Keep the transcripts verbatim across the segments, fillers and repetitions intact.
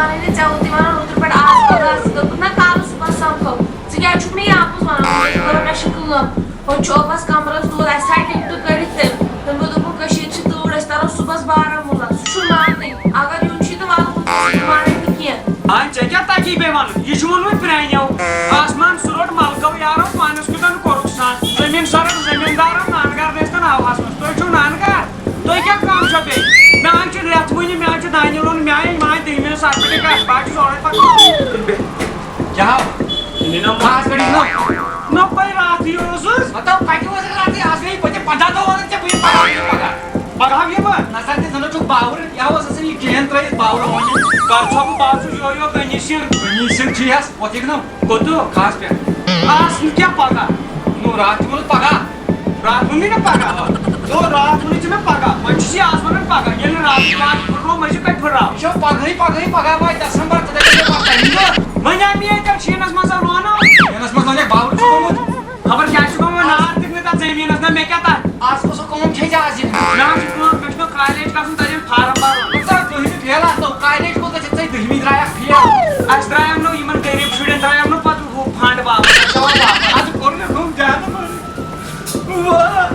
وۄنۍ ژےٚ ووٚنُتھ یِمن اوترٕ پٮ۪ٹھ آز پگاہ، ژٕ دوٚپُکھ نہ کالہٕ صُبحس سمکھو۔ ژٕ کیٛازِ چھُکھ مےٚ یہِ اَپُز وَنان؟ ژٕ چھُکھ دَپان مےٚ چھِ کٲم۔ ہُتہِ چھُ اوٚبَس کمرَس دود، اَسہِ ژھانٛڈ ٹِکٹہٕ کٔڑِتھ تٔمۍ۔ تٔمۍ دوٚپ، دوٚپُن کٔشیٖرِ چھِ تۭر، أسۍ تَرو صُبحس بارہمولہ۔ سُہ چھُنہٕ ماننٕے۔ اگر یُن چھُے تہٕ وَلہٕ، ہُتہِ چھُنہٕ مانان تہِ کینٛہہ۔ آ، ژےٚ کیٛاہ تَگی بیٚیہِ وَنُن؟ یہِ چھُ ووٚنمُت پرٛانیو۔ آسمان سُہ روٚٹ مَلکَو یارو، پانَس کیُتھ کوٚرُکھ سان۔ زٔمیٖن سَرَن زٔمیٖندارَن نانگار ٲسۍ تَن آوہَس منٛز۔ تُہۍ چھِو نانگار؟ تُہۍ کیٛاہ کٲم چھو بیٚیہِ؟ مےٚ حظ چھُ رٮ۪تھ وُنہِ، مےٚ حظ چھُ دانہِ لوٚن، مےٚ حظ، مےٚ حظ دٔہمہِ ہٕنٛز سرٹِفکیٹ، بہٕ حظ چھُس اورَے پَکان۔ کیٛاہ؟ یہِ نہ خاص کٔرِتھ نہ۔ نہ، بہٕ راتھٕے اوسُس۔ مطلب، کَتہِ اوسُکھ راتھٕے؟ آز گٔے پَتہٕ پنٛداہ دۄہ وَنان ژےٚ، بہٕ یِمہٕ پَگاہ، بہٕ یِمہٕ پَگاہ۔ پَگاہ یِمہٕ؟ نہ سا، تہِ زَن چھُکھ باوُر، یہِ اوس آسان یہِ ٹین ترٛٲیِتھ باوُر وۄنۍ۔ کَر چھُکھ بہٕ باوُر یورٕ یورٕ غنی سِنگھ؟ غنی سِنگھ چھُ یَس، وۄتھ یِکھ نہ۔ کوٚت؟ خاص پٮ۪ٹھ۔ آز نہٕ کیٛاہ پَگاہ؟ نو، راتھ تہِ ووٚنُتھ پَگاہ۔ راتھ ووٚن مےٚ نہ پَگاہ۔ آ۔ نو، راتھ ووٚنُے ژےٚ مےٚ پَگاہ۔ وۄنۍ چھُس یہِ آز وَنان پَگاہ۔ ییٚلہِ نہٕ راتھ واتھ پھٕٹراو، مےٚ چھُ کَتہِ پھٕٹراو؟ یہِ چھو پَگہٕے، پَگہٕے، پَگاہ واتہِ دَسمبر، ژٕ دَپکھ مےٚ پَتہٕ تَمی دۄہ۔ وۄنۍ آو مےٚ ییٚتٮ۪ن شیٖنَس منٛز آو لونو۔ شیٖنَس منٛز لونیٛاکھ باوُر چھُ گوٚمُت۔ خبر کیٛاہ چھُ گوٚمُت، نار تہِ نہٕ تَتھ زٔمیٖنَس، نہ مےٚ کیٛاہ تَتھ۔ آز کۄس کٲم چھے ژےٚ آز یہِ؟ مےٚ حظ چھِ کٲم، مےٚ چھُ نہٕ کالیج گژھُن، تَتہِ چھُ فارم بَرُن۔ وۄنۍ ژٕ دٔہمہِ فیل آسہٕ تو، کالیج کوٚت گژھِ ژےٚ؟ دٔہمہِ درٛایَکھ فیل۔ اَسہِ درٛایو نہٕ یِمَن غریٖب شُرٮ۪ن درٛایو نہٕ پَتہٕ ہُہ فنڈ واپس، اَسہِ آو واپس۔ اَسہِ کوٚر نہٕ ہُم زیادٕ مَرٕ۔ واہ!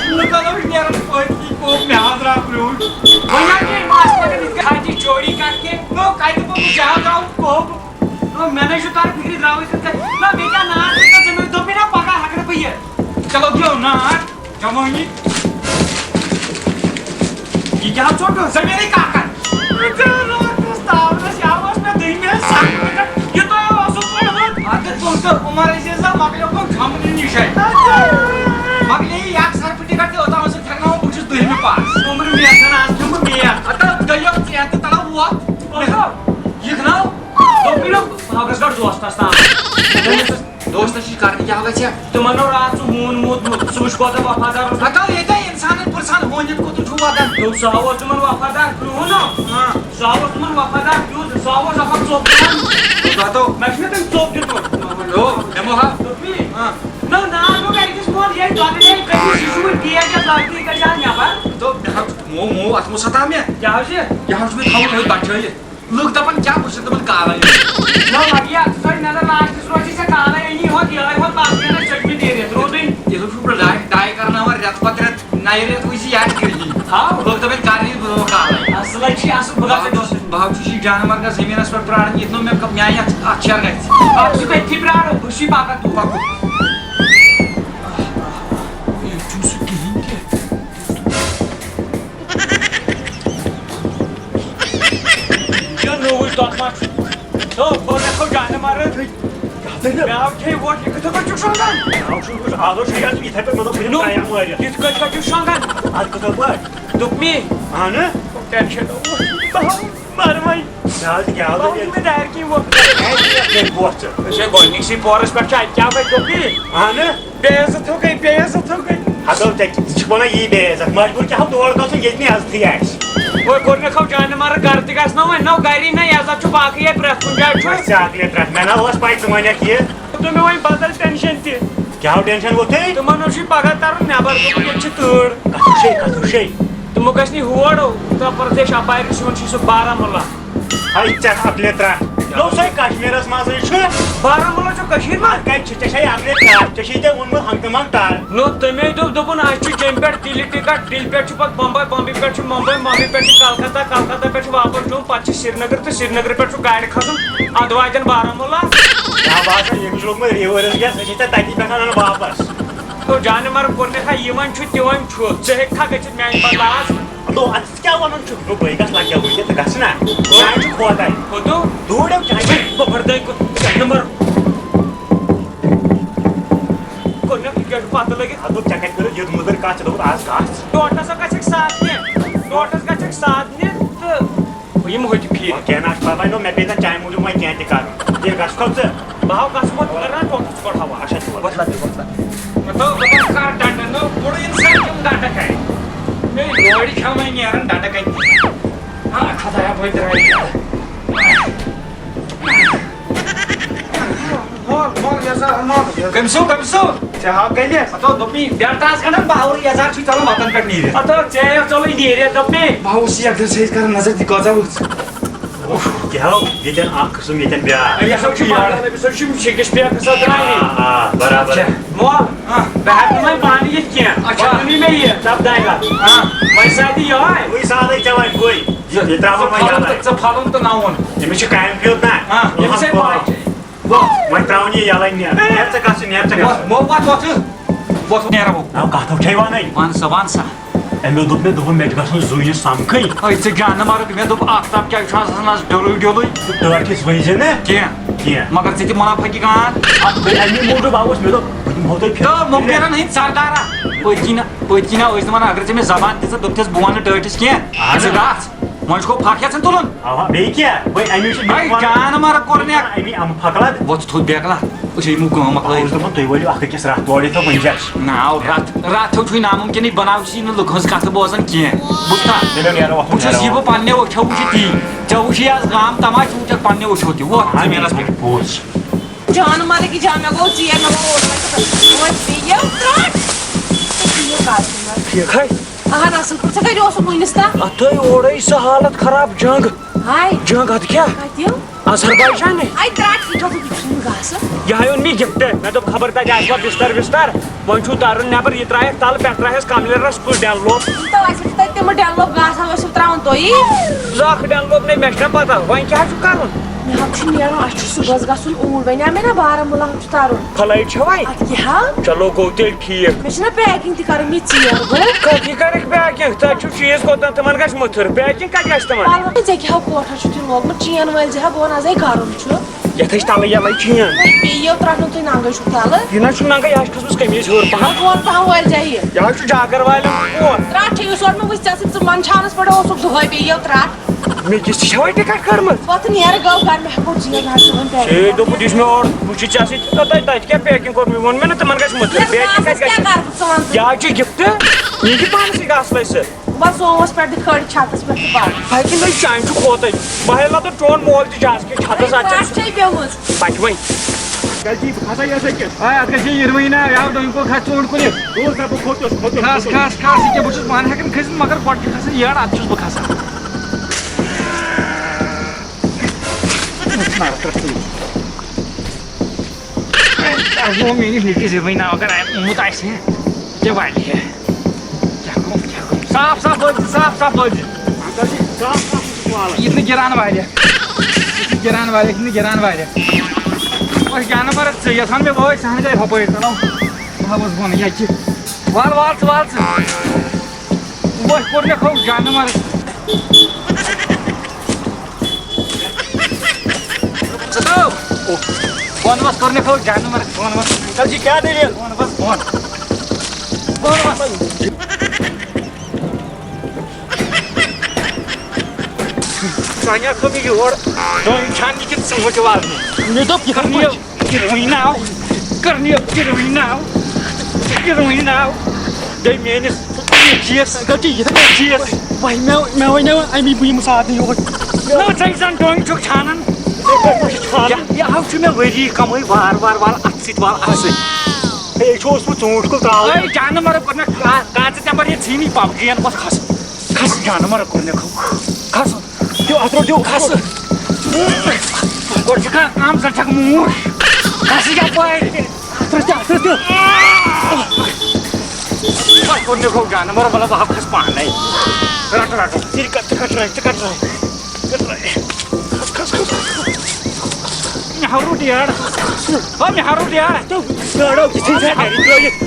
لُکَن اوس نیران پٔتۍ کِنۍ کوٚپ مےٚ حضرات برٛونٛٹھ۔ وۄنۍ حظ چھِ یِم آسہٕ پَکان یِتھ کٔنۍ حاجی چوری کر کے۔ نو، کَتہِ دوٚپُکھ بہٕ زیادٕ آوُس کوٚپ؟ نو، مےٚ نَے چھُ تَران فِکرِ درٛاوٕے تہٕ ژےٚ۔ نہ، مےٚ کیٛاہ نار دیُت ژےٚ؟ مےٚ دوٚپُے نہ پَگاہ ہٮ۪کہٕ نہٕ بہٕ یِتھ۔ چلو دِیو نار۔ جوٲنی۔ یہِ کیٛاہ ژوٚٹ؟ زٔمیٖنٕے کاکَن۔ راتَس تاونَس یا اوس مےٚ دٔہمہِ ہٕنٛز سَتھ مِنَٹ۔ یہِ تۄہہِ اوسُو پوٚرمُت؟ اَدٕ تُہۍ تہٕ عمر عزیز صٲب مۄکلیو گوٚو جھۄمنہٕ نِشَے۔ مۄکلے یہِ اَکھ سَرٹِفِکیٹ تہِ اوٚتام ٲسٕکھ تھَکناوان، بہٕ چھُس دٔہمہِ پاس۔ عمر میتھَن آز کھیوٚمہٕ میتھ۔ اَدٕ دٔلیو ژٕ ہٮ۪تھ تہٕ تَلو ووت۔ یہِ کھناو۔ دوٚپمَے نہ، بہٕ ہاوکھَس گۄڈٕ دوستَس تام۔ دوستس نِش کرنہِ کیٛاہ گژھِ؟ تِمن اوس راتھ سُہ ہوٗن موٗدمُت، سُہ وٕچھ کوتاہ وفادار اوس۔ ہتو ییٚتہِ انسانن پرژھان ہوٗنِتھ کوٚت چھُ واتان؟ دوٚپ سُہ ہا اوس تِمن وفادار، کرٛہُن ہا۔ ہاں۔ سُہ ہا اوس تِمن وفادار کیُتھ، سُہ ہا اوس اکھ اکھ ژوٚپ دِوان۔ ہتو۔ مےٚ چھُ نہ تٔمۍ ژوٚپ دیُتمُت۔ ہیو، دِمو ہا۔ دوٚپمَے۔ ہاں۔ نہ، نہ، نہ، گرِ کِس بۄن، ییٚلہِ دۄدٕ نیرِ کٔمِس، یہِ چھُ وۄنۍ ڈیٹ یَتھ لگنٕے، یہِ گژھِ ہا نٮ۪بر۔ دوٚپ، مےٚ ہا مو، مو، اتھ مو ستاو مےٚ۔ کیٛاہ حظ چھِ؟ یہِ ہا چھُ مےٚ تھاوُن أتھۍ بچٲیِتھ۔ لُکھ دَپان، کیٛاہ بہٕ چھُس دَپان کالَے۔ نہ، لَگہِ اَتھ سۭتۍ نظر، لاسٹَس روزِ ژےٚ کالَے أنی ہوت، یِہوٚے ہوت پَتہٕ نیران ژٔٹمٕتۍ نیٖرِتھ، روٗدٕے۔ یہِ چھُ پرٛو-، ڈاے، ڈاے کَرناوان رٮ۪تہٕ پَتہٕ رٮ۪تہٕ، نَیہِ رٮ۪تہٕ وٕچھ یہِ آسہِ کِہیٖنۍ۔ ہاو۔ لُکھ دَپان، کَر یی بہٕ دَپان کالَے۔ اَصٕل حظ چھِ، اَصٕل، بہٕ بہٕ حظ گژھٕ چھُس، بہٕ حظ چھُس یہِ جانوَر گژھٕ زٔمیٖنَس پٮ۪ٹھ پرٛاران، ییٚتہِ نہٕ مےٚ کَم-، میٛانہِ اَتھ، اَتھ شَر گژھِ۔ اَتھ چھُ تٔتھی پرٛارُن، بہٕ چھُس پَکان توٗرۍ۔ پَکُن۔ یہِ چھُنہٕ سُہ کِہیٖنۍ تہِ۔ یہِ نوٚوُے دۄد ما چھُ؟ نو، گۄڈٕ رَٹو جانہِ مَرٕ۔ کیٛاہ دٔلیٖل؟ مےٚ آو کھیٚے ووٹ، یہِ کِتھٕ پٲٹھۍ چھُکھ شۄنٛگان؟ مےٚ آو شُنٛگُن، آز اوس شُرۍ آز یِتھَے پٲٹھۍ، مےٚ دوٚپ، بہٕ دِمہٕ نو، ٹرٛاے اَمہِ وارِ۔ یِتھ کٔنۍ کَتہِ چھُکھ شۄنٛگان؟ اَدٕ کِتھٕ پٲٹھۍ؟ دوٚپمَے۔ اَہَنہٕ۔ ٹٮ۪نشَن اوس۔ بہٕ ہا مَرٕ وۄنۍ۔ مےٚ حظ کیٛاہ حظ بہٕ ہا دٔلیٖل؟ دِمہٕ ڈایرٮ۪کٹ یہِ ووٹ۔ ہے، یہِ کَتہِ ووت ژےٚ؟ أسۍ ہے گۄڈٕنِکسٕے پورَس پٮ۪ٹھ چھِ، اَتہِ کیٛاہ وَنہِ دوٚپمَے؟ اَہَنہٕ۔ بے عزت ہو گٔے، بے عزت ہو گٔے۔ ہتو، ژےٚ ژٕ چھُکھ ونان یی بے عزت؟ مجبوٗر کیٛاہ ہو تور گژھُن ییٚتہِ نہٕ عزتھٕے آسہِ۔ وۄنۍ کوٚر مےٚ کھو جانہِ مارٕ گرٕ تہِ گژھنو وۄنۍ، نو گری نہ عزت چھُ باقٕے ییٚتہِ پرٛٮ۪تھ کُنہِ جایہِ چھُ۔ اَسہِ ژےٚ اکھ لِٹرا، مےٚ نہ اوس پَے ژٕ وَنکھ یہِ۔ تہٕ مےٚ وۄنۍ بدل ٹٮ۪نشن تہِ۔ کیٛاہ ہو ٹٮ۪نشن ووٚتھُے؟ تِمن اوس یہِ پگاہ ترُن نٮ۪بر، دوٚپُکھ ییٚتہِ چھِ تۭر۔ کتھُک شے، کتھُک شے؟ تِمو گژھِ نہٕ ہور اتر پردیش اپارِ سیُن چھُ سُہ بارہمولہ۔ ہے، ژےٚ اکھ لِٹرا۔ نو سۄے کشمیرس منٛزٕے چھُ۔ بارہمولہ چھُ کٔشیٖرِ منٛز؟ اَدٕ کتہِ چھُ؟ ژےٚ چھے اکھ لٹہِ کتھ، ژےٚ چھے ژےٚ ووٚنمُت ہنٛگتہٕ منٛگ ٹر۔ نو، تٔمۍ دوٚپ، دوٚپُن، اَسہِ چھُ جیٚمہِ پٮ۪ٹھ دِلہِ ٹکٹ، دِلہِ پٮ۪ٹھ چھُ پتہٕ بمبے، بمبے پٮ۪ٹھ چھُ ممبے، ممبے پٮ۪ٹھ چھُ کلکتہ، کلکتہ پٮ۪ٹھ چھُ واپس جوٚم، پتہٕ چھُ سرینگر تہٕ سرینگرٕ پٮ۪ٹھ چھُ گاڑِ کھسُن، ادٕ واتن بارہمولہ۔ کیٛاہ باسان، ییٚمِس لوٚگمُت reverse gear، سُہ چھے ژےٚ تتی پٮ۪ٹھ انان واپس۔ تو جانہِ مر کوٚر مےٚ کھا یِمن چھُ تِمن چھُ، ژٕ ہیٚککھا گٔژھِتھ میانہِ بدلہٕ آز؟ دوٚپ، اَدٕ ژٕ کیٛاہ وَنان چھُکھ؟ دوٚپ، بٕے گژھٕ لَگہِ ہا وٕنہِ تہٕ گژھٕ نا۔ میٛانہِ چھُ کھوتَے۔ ہُہ دوٚپ، دوٗرِو کیٛازِ؟ بہٕ بَردٲے کُن، ژےٚ نمبر۔ گۄڈٕنیٚتھ یہِ کیٛاہ چھُ پَتہٕ لٔگِتھ؟ اَدٕ دوٚپ، ژےٚ کَتہِ کٔرٕتھ یُتھ مٔدٕر کَتھ؟ ژےٚ دوٚپُتھ، آز گژھ۔ ٹوٹلَس ہا گژھکھ ساتھ نہِ، ٹوٹلَس گژھکھ ساتھ نہِ تہٕ یِم ہوٚتہِ پھیٖرۍ۔ وۄنۍ کینٛہہ نہ چھُ پَرواے، نو مےٚ پیٚیہِ نہٕ چانہِ موٗجوٗب وۄنۍ کینٛہہ تہِ کَرُن۔ یہِ گژھکھ ژٕ۔ بہٕ ہاو گژھٕ وۄنۍ کَران ٹوٹلَس گۄڈٕ ہوا۔ اچھا، تُل۔ وۄتھ لَگ، وۄتھ لَگ۔ مطلب، مطلب، کر ڈنڈن، نو، بوٚڑ انسان کم ڈنڈ کھایہِ؟ ہے، گٲڑۍ چھا وۄنۍ نیران ڈنڈ کَتہِ؟ ہا، خدایا، بہٕ درٛاے یَلہٕ۔ مول، مول، یَزار، مول، یَزار۔ کٔمۍ سُنٛد، کٔمۍ سُنٛد؟ ژےٚ ہاو کَلہِ؟ ہتو دوٚپمَے، ڈیلٹاہَس گنٛڈن باورٕے یَزار چھُے ژَلان وَتَن پٮ۪ٹھ نیٖرِتھ۔ ہتو، ژےٚ یَتھ ژَلٕے نیٖرِتھ، دوٚپمَے۔ بہٕ ہاوُس یہِ اَکھ دۄہ ژےٚ سۭتۍ کَران نظر، تہِ کۭژاہ ؤژھ۔ کیٛاہ ہو؟ ییٚتٮ۪ن اکھ قٕسم، ییٚتٮ۪ن بیٛاکھ۔ أمِس حظ چھُ یار، أمِس حظ چھُ یِم شیٚکِس پیکَس حظ درٛاے۔ آ، آ، برابر۔ اچھا۔ مو، آ۔ بہٕ ہٮ۪کہٕ نہٕ وۄنۍ پانہٕ یِتھ کینٛہہ۔ اچھا۔ وۄنۍ ؤنِو مےٚ یہِ، دَب دانہِ وَل۔ آ۔ وۄنۍ سا تہِ یِہوٚے۔ وٕے سادَے ژےٚ وۄنۍ گوٚے۔ یہِ ترٛاوُن وۄنۍ یَلَے۔ ژٕ پھَلُن تہٕ نَوُن۔ أمِس چھِ کامہِ پیوٚت نہ۔ آ، أمِس ہے پَے۔ وۄنۍ ترٛاوُن یہِ یَلَے نیر۔ نیر ژٕ گژھ، نیر ژٕ گژھ۔ وۄتھ، وۄتھ، وۄتھ، وۄتھ۔ وۄتھ، نیرو۔ نہ، کَتھ ہو چھے وَنٕنۍ۔ وَن سا، وَن سا۔ أمۍ دوٚپ مےٚ، دوٚپُن، مےٚ چھِ گژھُن زُوِنہِ سَمکھٕنۍ۔ أے، ژٕ جانہٕ مَرٕد، مےٚ دوٚپ، آفتاب کیٛازِ چھُ آسان آز ڈیُلُے ڈیُلُے؟ تہٕ ٹٲٹھِس ؤنۍ زِ نہٕ۔ کینٛہہ۔ کینٛہہ۔ مگر ژےٚ تہِ مُنافع کہِ گان۔ اَدٕ بہٕ اَمی موٗجوٗب آوُس، مےٚ دوٚپ، بہٕ دِمہٕ ہو تۄہہِ پھِرِ۔ تہٕ مۄنٛگہٕ نیرَن ہٕنٛدۍ سردارا۔ پٔتۍ کِنۍ، پٔتۍ کِنۍ ٲسۍ دَپان، اگر ژےٚ مےٚ زبان دِژٕتھ، دوٚپتھَس، بہٕ وَنہٕ ٹٲٹھِس کینٛہہ۔ اَہَن۔ ژٕ گژھ۔ وۄنۍ چھُکھ پھَکھ یَژھان تُلُن؟ اَوا، بیٚیہِ کیٛاہ؟ وۄنۍ اَمی چھُ ہے، جان مَرٕ کوٚر مےٚ۔ اَمی اَمہٕ پھَکھ لَد۔ وۄتھ تھوٚد بیکلا۔ أسۍ یِمو گام مۄکلٲیِتھ۔ اوس دوٚپمُت، تُہۍ ؤلِو اَکھ أکِس رَتھ تورٕ یِتھ وۄنۍ جَس۔ نہ، رَتھ، رَتھ ہیوٚو چھُے نامُمکِنٕے، بَناو ژٕ یہِ نہٕ لُکہٕ ہٕنٛز کَتھٕ بوزان کینٛہہ۔ بوٗزتھا؟ تیٚلہِ نیرو اَتھ بہٕ چھُس یہِ نیرو۔ بہٕ پنٛنیو أچھو وٕچھِتھ تی۔ ژےٚ وٕچھُے آز گام تَماشہٕ، ژٕ وٕچھَکھ پنٛنیو أچھو تہِ۔ وۄتھ اَہَن، زٔمیٖنَس پٮ۪ٹھ۔ پوٚز۔ جان مَرٕ کہِ جان، مےٚ گوٚو ژیر، مےٚ گوٚو اوٹ، وۄنۍ چھِ بیٚیہِ یَوٕ ترٛٹھ۔ تہٕ یہِ کَتھ چھِ وَنان؟ ٹھیٖک ہے۔ اَہَن، اَصٕل پٲٹھۍ۔ ژےٚ کَتہِ اوسُکھ وٕنِس تام؟ اَتھ تھٲے اورَے سُہ حالت خراب، جنٛگ۔ ہاے۔ جنٛگ اَدٕ کیٛاہ؟ کَتہِ؟ اَذربایجان ہے۔ اَے ترٛٹھ، یہِ کَتھ چھُ ژھٕنُن گاسہٕ؟ یہِ ہا اوٚن مےٚ گِفٹ۔ مےٚ دوٚپ، خبر تَتہِ آسہِ ما بِستَر وِستَر۔ وۄنۍ چھُو تَرُن نٮ۪بَر، یہِ ترٛایَکھ تَلہٕ، پٮ۪ٹھٕ ترٛایَس کَملہِ رَژھ کُل ڈٮ۪ن لوپ۔ تہٕ اَسہِ چھِ تَتہِ تِمہٕ ڈٮ۪ن لوپ گاسہٕ ہا ٲسِو ترٛاوان تُہی۔ زٕ اَکھ ڈٮ۪ن لوپ نے، مےٚ چھِنہ پَتہ۔ وۄنۍ کیٛاہ چھُ کَرُن؟ مےٚ حظ چھُ نیرُن، اَسہِ چھُ صُبحَس گژھُن اوٗرۍ۔ وۄنۍ آو مےٚ نہ بارہمولہ چھُ تَرُن۔ فٕلایٹ چھَوَے؟ اَدٕ کیٛاہ ہا؟ چلو گوٚو تیٚلہِ ٹھیٖک۔ مےٚ چھِنہ پیکِنٛگ تہِ کَرٕنۍ یہِ ژیر وۄنۍ۔ کَتھ یہِ کَرَکھ پیکِنٛگ؟ تَتہِ چھُو چیٖز کوٚت تام، تِمَن گژھِ مٔتھٕر۔ پیکِنٛگ کَتہِ گژھِ تِمَن؟ پَلو ژےٚ کیٛاہ ہو کوٹھَس چھُتھ یہِ لوگمُت؟ چین وٲلۍ زِ ہا بہٕ وَنہٕ آز ہے گَرُم چھُ۔ یَتھ أسۍ تَلہٕ یَلَے چھِ یِوان۔ وۄنۍ پیٚیِو ترٛٹھ نہٕ تُہۍ ننٛگَے چھُو تَلہٕ۔ یہِ نہ چھُ ننٛگَے، یہِ چھُ کھٔژمٕژ قمیٖض ہیوٚر پَہَم۔ وۄنۍ بۄن پَہَم وٲلۍ زِ ہا یہِ۔ یہِ حظ چھُ جاکَر والٮ۪ن ووت۔ ترٛٹھ چھُ یُس اورٕ مےٚ وٕچھ ژےٚ سۭتۍ ژٕ منٛدچھانَس پٮ۪ٹھ اوسُکھ دۄہَے، پیٚیِو ترٛٹھ۔ مےٚ کِس چھِ چھَوَے ٹِکٹ کٔڑمٕژ؟ وۄتھ نیرٕ گوٚو گَرٕ، مےٚ کوٚر ژیر، مےٚ حظ چھُ وۄنۍ پیکِنٛگ ژےٚ دوٚپُتھ، یُس مےٚ اورٕ وٕچھِتھ ژےٚ سۭتۍ، تہٕ تۄہہِ، تۄہہِ تہِ کیٛاہ پیکِنٛگ کوٚر؟ مےٚ ووٚن مےٚ نہ تِمَن گژھِ مٔتھٕر۔ یَتھ پیکِنٛگ گاسَس کَتہِ کیٛاہ گژھِ؟ کَرٕ بہٕ ژٕ وَن تہٕ؟ یہِ حظ چھُ گِفٹ، یہِ چھُ پانَسٕے گاسہٕ لَگہِ سُہ۔ بَس زومَس پٮ۪ٹھ دِ کھٲلِتھ چھَتَس پٮ۪ٹھ تہٕ پَکھ۔ ہَے کِنہٕ أسۍ چانہِ چھُ کھوتَے؟ بہٕ ہے لَتہٕ چون مول تہِ جہازٕ کہِ چھَتَس اَتہِ۔ پَتھ چھے پیوٚمُت۔ پَتہٕ وۄنۍ۔ غلطی بہٕ کھسا یَتھ أکِس۔ ہاے، اَتھ گژھِ یہِ یِروٕنۍ نا، یَوٕ دٔنۍ کُن کھَس ژوٗنٛٹھۍ کُلہِ۔ دوٗر سا بہٕ کھوٚتُس، کھوٚتُس، کھَس، کھوٚتُس۔ کھَس، کھَس، یہِ کیٛاہ، بہٕ چھُس پانہٕ ہٮ۪کان کھٔسِتھ، مگر گۄڈٕ چھُ کھَسان یٔڈ، اَدٕ چھُس بہٕ کھَسان۔ اَز گوٚو میٛٲنِس نیٚچوِس یِروٕنۍ نا، اگر أمۍ اوٚنمُت آسہِ ہے، یہِ کیٛاہ والہِ ہے؟ کیٛاہ گوٚو، کیٛاہ گوٚو؟ صاف، صاف بٲزِ، صاف، صاف بٲزِ۔ انکل جی، صاف، صاف چھُ والان۔ یہِ چھُنہٕ گِران واریاہ۔ یہِ چھُنہٕ گِران واریاہ، یہِ چھُنہٕ گِران واریاہ۔ وۄنۍ جانہٕ مَرٕد ژٕ، یَتھ وَن مےٚ وٲے، سُہ ہَن گٔے ہُپٲرۍ، چلو۔ بہٕ ہاوَس بۄن، یَتہِ چھِ۔ وال، وال ژٕ، وال ژٕ۔ وۄنۍ کوٚر مےٚ کھوٚو جانہٕ مَرٕد۔ ژٕ تو۔ بۄن وَس کوٚر مےٚ کھوٚو جانہٕ مَرٕد، بۄن وَس۔ انکل جی، کیٛاہ دٔلیٖل؟ بۄن وَس، بۄن۔ بۄن وَس۔ ژٕ اَنیٛاکھ مےٚ یور، ڈوٗنۍ چھاننہِ کِنہٕ ژوٗنٛٹھۍ والنہِ؟ مےٚ دوٚپ، یہِ کَرنہِ کِروٕنۍ ناو، کَرنہِ کِروٕنۍ ناو، کِروٕنۍ ناو۔ گٔے میٛٲنِس نیٚچوِس، گٔے یِتھَے کٔنۍ نیٚچوِس۔ وۄنۍ مےٚ، مےٚ وَنیو اَمی بہٕ یِمہٕ سادٕ یور۔ نہ، ژٕ یہِ زَن ڈوٗنۍ چھُکھ چھانان۔ یِتھَے پٲٹھۍ ما چھِ چھانان؟ یہِ، یہِ حظ چھُ مےٚ ؤری کَمٕے وار وار وال اَتھٕ سۭتۍ وال اَتھٕ سۭتۍ۔ ہے، یہِ چھُ اوسمُت ژوٗنٛٹھۍ کُل ترٛاوُن۔ ہے، جانہٕ مَرٕد کوٚر مےٚ کا-، کاژٕ تَمہِ پَتہٕ یہِ ژھٕنی پَبجی یَن پَتہٕ کھَس۔ کھَس جانہٕ مَرٕد کوٚر مےٚ کھوٚو۔ کھَس۔ دیو اَتھ روٚٹ، دیو۔ کھَس۔ گۄڈٕ چھُ کانٛہہ کَم زَن چھَکھ موٗش۔ کھَس یَپٲرۍ۔ اَتھ روٚٹ، اَتھ روٚٹ۔ پَتہٕ کوٚر مےٚ کھوٚو جانہٕ مَرٕد، مطلب، بہٕ ہا کھَس پانَے۔ رَٹہٕ، رَٹہٕ۔ ژٕ کَتھ، ژٕ کَتھ رَٹھ، ژٕ کَتھ رَٹھ۔ ژٕ کَتھ رَٹھ۔ کھَس، کھَس، کھَس، کھَس۔ مےٚ ہا روٚٹ یارٕ۔ ہا، مےٚ ہا روٚٹ یارٕ۔ تہٕ یارو کِتھُے ژےٚ گَرِ ترٛٲیِتھ۔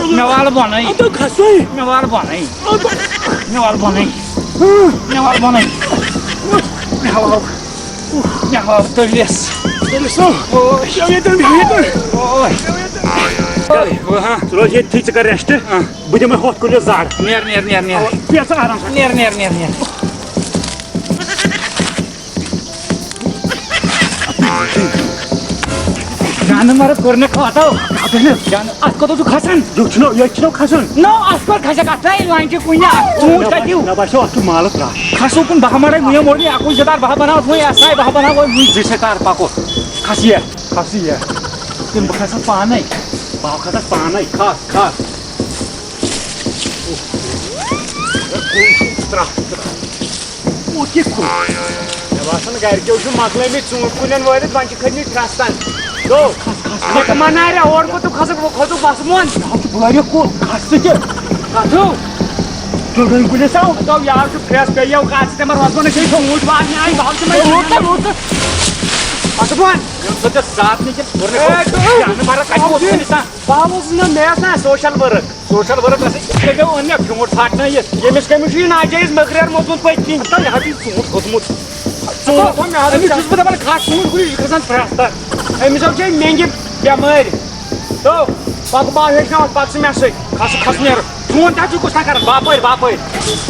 مےٚ وال بۄنَے۔ اَدٕ کھسٕے۔ مےٚ وال بۄنَے۔ مےٚ وال بۄنَے۔ مےٚ وال بۄنَے۔ مےٚ وال۔ مےٚ وال تٔلِس۔ تٔلِس۔ اوے۔ بیٚہو ییٚتٮ۪ن، بیٚہو ییٚتٮ۪ن۔ اوے۔ بیٚہو ییٚتٮ۪ن۔ اوے، ہاں۔ ژٕ روز ییٚتھی، ژٕ کر rest۔ ہاں۔ بہٕ دِمے ہۄتھ کُلِس زَر۔ نیر، نیر، نیر، نیر۔ بیٚہہ ژٕ آرام سان۔ نیر، نیر، نیر، نیر۔ جانہٕ مَرٕد کوٚر مےٚ کھوتو۔ جانہٕ، اَتھ کوٚت چھُ کھسان؟ یُتھ چھُنہٕ، ییٚتہِ چھُنہٕ کھسان۔ نو، اَتھ کوٚت کھسکھ؟ اَتھ ترٛایہِ لانچہِ کُنہِ اَکھ ژوٗنٛٹھ مےٚ کَتہِ؟ باسیٚو، مےٚ باسیٚو، اَتھ چھُ مالَس رَش۔ کھسو کُن بہٕ ہا مَرَے، وٕنہِ موٚر نہٕ اَکُے زٕ دار، بہٕ ہا بَناوَتھ وۄنۍ ایس آی، بہٕ ہا بَناوٕ وۄنۍ وٕنہِ زٕ شےٚ کار پَکو۔ کھس یہِ۔ کھس یہِ۔ کِنہٕ بہٕ کھسَکھ پانَے؟ بہٕ ہا کھسَکھ پانَے۔ کھس، کھس۔ ترٛٹھ، ترٛٹھ۔ اوٗ، کہِ کُل؟ مےٚ باسان، گرِکیو چھِ مۄکلٲومٕتۍ ژوٗنٛٹھۍ کُلٮ۪ن وٲلِتھ، وۄنۍ چھِ کھٔتۍ مٕتۍ پھرٛستن۔ گوٚو؟ کھس، کھس، کھس۔ مےٚ تہِ مَناے رے، اورٕ کوٚت تہٕ کھسکھ، وۄنۍ کھوٚتُکھ بَسہٕ بۄن۔ یہِ حظ چھُ واریاہ کُل، کھس ژٕ تہِ۔ کَتھ ہیوٗ؟ ژوٗنٛٹھۍ کُلِس ہاو۔ ہتو یار چھُ پھرٛس، بیٚیہِ یو کَتھ ژٕ تِمَن وَسہٕ بۄن، أسۍ ہے چھِ ژوٗنٛٹھۍ والنہِ آے، بہٕ حظ چھِ وۄنۍ روٗد تہٕ، روٗد تہٕ۔ بَسہٕ بۄن۔ ییٚمہِ سۭتۍ ژےٚ زیادٕ نہٕ کینٛہہ، کوٚر نہٕ اے، کٲم۔ تُہۍ، جانہٕ مَرا کَتہِ ووت اَمہِ وُنیُک تام؟ بہٕ ہا اوسُس نہ، مےٚ ٲس نہ social work۔ Social work ٲسٕے، ژےٚ کیٛاہ اوٚن مےٚ پھیوٗنٛٹ پھاٹنٲیِتھ؟ ییٚمِس کٔمِس چھُ یہِ ناجٲیِز مٔکریار موٚتمُت پٔتۍ کِنۍ؟ ہتا، یہِ حظ چھُ ژوٗنٛٹھ کھوٚتمُت۔ ژوٗنٛٹھ تھوٚو مےٚ حظ أمِس چھُس بہٕ دَپان، کھس ژوٗنٛٹھ کُلِس، یہِ چھُ کھسان پرٛٮ۪تھ ساتہٕ۔ أمِس حظ چھِ مٮ۪نٛگہِ بٮ۪مٲرۍ۔ تو، پَکھ بہٕ ہیٚچھناوَتھ، پَکھ ژٕ مےٚ سۭتۍ۔ کھس، کھس نیر۔ ژوٗنٛٹھ تہِ حظ چھُ کُس تھان کَران، باپٲرۍ، باپٲرۍ۔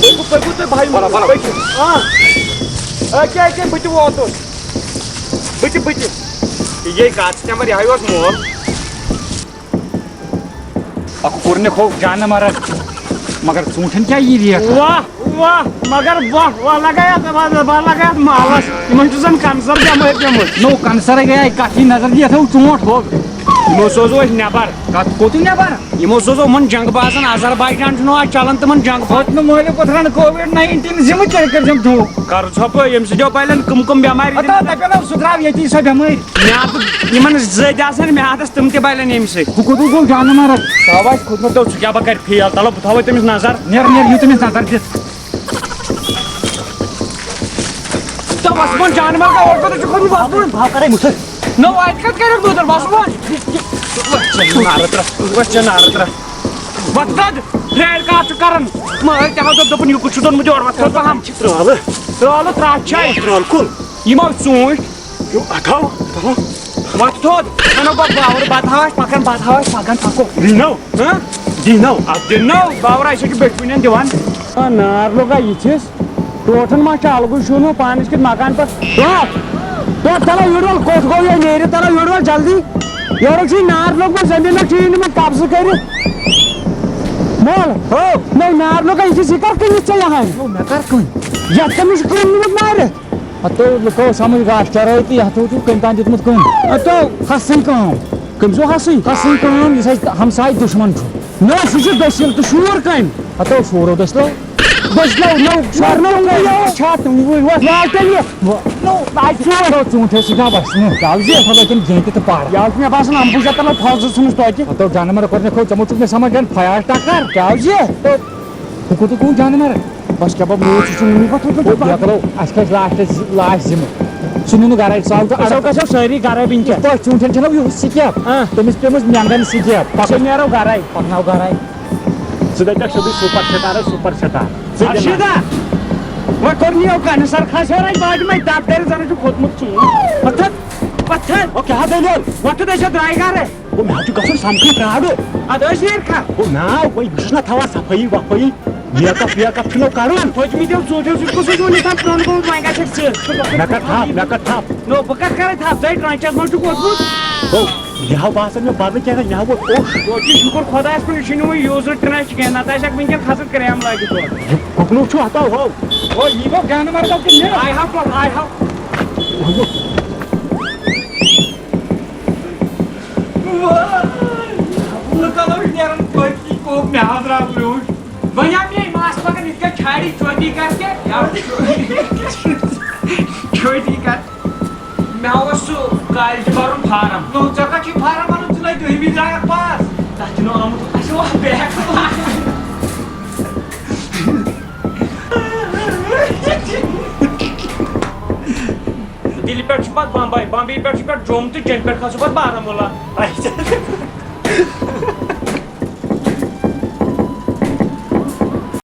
پٔکِو، پٔکِو تُہۍ بھائی، بَلہ، بَلہ۔ پٔکِو۔ آ۔ أکیٛاہ، أکیٛاہ، بہٕ تہِ ووتُس۔ بہٕ تہِ، بہٕ تہِ۔ یہِ گٔے کَتھ، ژٕ تہِ مَر، یہِ ہا اوس مول۔ اکھ کوٚر نہٕ کھو جانہٕ مرگ، مگر ژوٗنٛٹھٮ۪ن کیٛاہ یی ریٹ؟ واہ، واہ، مگر واہ، واہ لگایتھ، واہ، واہ لگایتھ مالس۔ یِمن چھُ زن cancer بٮ۪مٲرۍ پیمٕژ۔ نو، cancer گٔیے کتھ یی نظر دِتھ، ہو ژوٗنٛٹھ ہوٚگ۔ یِمو سوزو أسۍ نٮ۪بر۔ کتھ کوٚت نیبر؟ یِمو سوزو یِمن جنگ بازن، آذربائیجان چھُنہٕ آز چلان تِمن جنگ باز۔ ہوٚت نہٕ مٲلِو پتھرن کووِڈ nineteen زِمہٕ تیٚلہِ کٔرۍ زِم دھوٗ۔ قرض ہۄپٲرۍ، ییٚمہِ سۭتۍ یِمو پلٮ۪ن کٕم کٕم بٮ۪مارِ دِتھ۔ ہتا دپیو نہ سُہ درٛاو ییٚتی سۄ بٮ۪مٲرۍ۔ میادٕ، یِمن زٔدۍ آسن میادس، تِم تہِ بلن ییٚمہِ سۭتۍ۔ ہُہ کوٚت گوٚو جانہٕ مرگ؟ سُہ آو اَسہِ کھوٚتمُت، ژٕ کیٛاہ بہٕ کرٕ فیل؟ تلو بہٕ تھاوے تٔمِس نظر۔ نیر، نیر، یہِ تٔمِس نظر دِتھ۔ تہٕ وسبون جانہٕ مرگ، اورٕ کوٚت چھُ کھوٚتمُت وسبون؟ بہٕ کرے مُتھر۔ نو، اَتہِ کتھ کرکھ مُتھر وسبون؟ وَتھ کَد؟ پھرٛارِ کَتھ چھُ کران؟ مٲلۍ تہِ ہاو دوٚپ، دوٚپُن، یہِ کُس چھُ دوٚنمُت یورٕ؟ وَتھ کَد پَہَم۔ ترٛالہٕ۔ ترٛالہٕ ترٛٹھ چھےٚ۔ ترٛالہٕ کُل۔ یِم آو ژوٗنٛٹھۍ۔ یِم اَتھ ہاو، اَتھ ہاو۔ وَتھ تھوٚد۔ اَنو گۄڈٕ باوُر، بَتہٕ ہاو اَسہِ پَکان، بَتہٕ ہاو اَسہِ پَکان، پَکو۔ دِنو۔ ہاں؟ دِنو۔ اَتھ دِنو۔ باوُر، اَسہِ چھِ بیٚٹھوٕنٮ۪ن دِوان۔ آ، نار لوٚگا یِتھِس۔ ٹوٹھن ما چھُ الگٕے شوٗنہٕ پانس کِتھ مکان پٮ۪ٹھ؟ ٹوٹھ! ٹوٹھ، تَلہ یورٕ وَل، کوٚت گوٚو یہِ؟ نیٖرِو تَلہ یورٕ وَل جلدی۔ یورٕ چھُ یہِ نار لوٚگمُت، زٔمیٖنَس چھُ یہِ نِمُت قبضہٕ کٔرِتھ۔ مول، ہو۔ نو نار لوٚگا یہِ چھُ، یہِ کر کٕنِتھ ژےٚ یہِ ہن؟ نو، مےٚ کر کٕنۍ؟ یَتھ کٔمِس چھُ کٕنمُت نارِ؟ ہتو لُکو سمجھ گاش چرٲے تہٕ یَتھ چھُ کٔمۍ تام دیُتمُت کٕنۍ۔ ہتو۔ ہسٕے کٲم۔ کٔمۍ سُہ ہسٕے؟ ہسٕے کٲم، یُس اَسہِ ہمسایہِ دُشمن چھُ۔ نہ، سُہ چھُ دٔسِل تہٕ شور کٔمۍ؟ ہتو شورو دٔسلو۔ دٔسلو، نو، شور نو، نو، نو، چھا تُہۍ وٕنۍ وۄتھ؟ وال تیٚلہِ۔ نو، اَتہِ چھُ۔ ہتو ژوٗنٛٹھۍ ٲسۍ سۭتۍ وَسنہٕ۔ کیٛازِ؟ ہتو لٔگِم جینٛٹہِ تہٕ پَر۔ کیٛازِ مےٚ باسان اَمبوٗجا تَلو تھَزٕ ژھٕنُس توتہِ۔ ہتو جانور کوٚر مےٚ کھوٚو، ژےٚ مو چھُکھ مےٚ سمجھ دِوان فیاض ٹکر۔ کیٛازِ؟ بہٕ کوٚت کوٚت جانور؟ بس کیٛاہ بہٕ موٗد سُہ چھُنہٕ وٕنہِ وۄتھان۔ بیٚیہِ کرو، اَسہِ کھسہِ لاسٹس، لاسٹ ذِمہٕ۔ سُہ نیوٗ نہٕ گرے، سُہ آو تہٕ أسۍ اَڑٕ۔ گژھو سٲری گرے وٕنکیٚن۔ یِتھ پٲٹھۍ ژوٗنٛٹھٮ۪ن چھَنہ یِہُس سِکیپ، آ۔ تٔمِس پیٚمٕژ مٮ۪نٛگن سِکیپ۔ أسۍ نیرو گرے۔ پکناو گرے۔ ژٕ دَپکھ سیوٚدُے سُپر سٹار، سُپر سٹار۔ ژٕ دِ نظر۔ ارشیدہ، وۄنۍ کوٚر نہٕ یہِ کانٛہہ نہٕ سر، کھس ہیوٚر اَتہِ باجہِ مَے دَب دَرِ زَنہٕ چھُ کھوٚتمُت ژوٗنٛٹھ۔ وۄتھُتھ۔ او، کیٛاہ دٔلیٖل؟ وۄتھُتھ، أسۍ چھِ درٛاے گرے۔ گوٚو مےٚ حظ چھُ گژھُن سمکھٕے پرٛارُن۔ اَدٕ أسۍ نیرکھا؟ گوٚو نا، وۄنۍ بہٕ چھُس نا تھاوان صفٲیی وفٲیی، میک اپ ویک اپ چھُنو کرُن۔ پھٔجمٕتیو ژوٗنٛٹھیو سۭتۍ کُس چھُ یہِ یِتھ پٲٹھۍ پرٛون گوٚمُت، وۄنۍ کَتہِ چھَکھ ژٕ؟ مےٚ کَر تھپھ، مےٚ کَر تھپھ۔ نو، بہٕ کَتھ کَرٕ تھپھ؟ ژَے ٹرٛانچَس منٛز چھُکھ ووتمُت۔ گوٚو، یہِ ہاو باسان مےٚ بدلٕے کینٛہہ، یہِ ہاو ووت اوٚش۔ گوٚو، یہِ شُکُر خۄدایَس کُن، یہِ چھُنہٕ وۄنۍ یوٗزٕڈ ٹرٛانچ کینٛہہ، نَتہٕ آسہِ ہَکھ وٕنکٮ۪ن کھَسَتھ کرٛیم لٲگِتھ اورٕ۔ یہِ کُکنُک چھُ ہَتاو ہو۔ او، یہِ گوٚو گَنہٕ مَرگَو کِنہٕ یہِ؟ آے ہاو، آے ہاو۔ لُکن اوس نیران پٔتۍ کِنۍ کوٚپ، مےٚ حظ درٛاو برٛونٛٹھ۔ وۄنۍ آو مےٚ ماس مگر یِتھ کٔنۍ چھاڑِ چوٹی کر کے، چھوٹی کر۔ مےٚ اوس سُہ کالجہِ بَرُن فارم۔ نو، ژےٚ کَتھ چھُے فارم بَرُن؟ ژٕ نَے دٔہمہِ درٛایَکھ پاس۔ تَتھ چھُنہٕ آمُت، اَسہِ اوس بیک۔ دِلہِ پٮ۪ٹھ چھُ پَتہٕ بمبے، بمبے پٮ۪ٹھ چھُ پٮ۪ٹھ جوٚم تہٕ جوٚمہِ پٮ۪ٹھ کھسو پَتہٕ بارہمولہ۔